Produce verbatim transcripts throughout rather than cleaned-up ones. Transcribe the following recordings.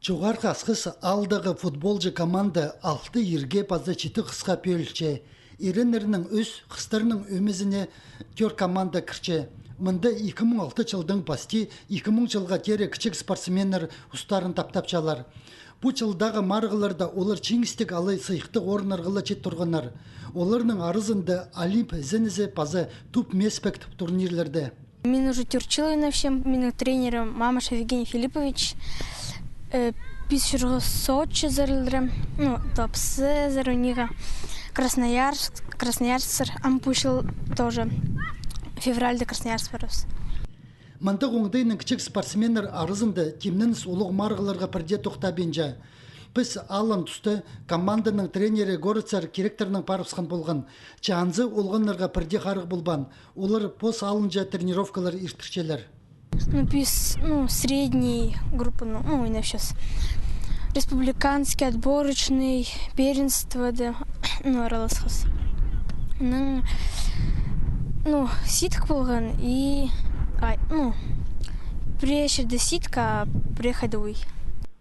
Чоғархы Асхыс аалдағы футболҷы команда алты ирге паза читі хысха пӧлілче. Иреннернің ӱс, хыстарның ӧмезіне тӧрт команда кірче. Мында ікі муң алты чылдаң пасти ікі муң чылға теере кічіг спортсменнер устарын таптапчалар. Пу чылдағы марығларда олар чиңістіг алай сыйыхтығ орыннарға ла чит турғаннар. Оларның аразында Олимп ізенізі паза Тубмеспект турнирлерде. Мин уже тӧрт чыл ойнапчам. Минің тренерім Мамаш Евгений Филиппович. Э, піс чурғас Сочи ызарыларым, ну, тапсазар униға. Красноярск, Красноярск, ам пу чыл тоже февральда Красноярск парарбыс. Мындағ оңдайнаң кічіг спортсменнер аразында тимненіс улуғ марығларға пірдее тохтабинча. Піс алған туста команданың тренері городсар киректернең парыбысхан полған. Че анзы олғаннарға пірдее харығ полбаан. Олар пос алынҷа тренировкалар иртірчелер. Ну, піс, ну, средний группаны, ну, ойнапчабыс. Республиканский, отборочный, первенствода, ну, араласхабыс. Ну, ну, сидік полған и, ай, ну, пірее чирде сидік, а пірее хайда уй.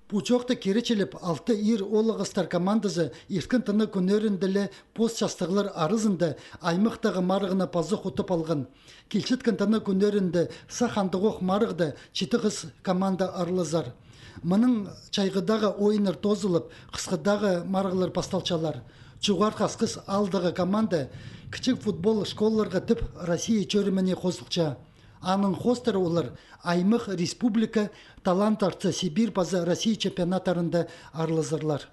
Пу чоохты киречілеп, алты ир оолағастар командазы ирткен тына кӱннерінде ле пос частығлар аразында аймахтағы марығны пазох утып алған. Килчеткен тына кӱннерінде сах андағох марығда читі хыс команда аралазар. Мының чайғыдағы ойыннар тоозылып, хысхыдағы марығлар пасталчалар. Чоғархы Асхыс аалдағы команда кічіг футбол школаларға тіп Россия чӧріміне хозылча. Аның хоостыра олар аймах, республика, талант артса Сибирь паза Россия чемпионаттарында аралазарлар.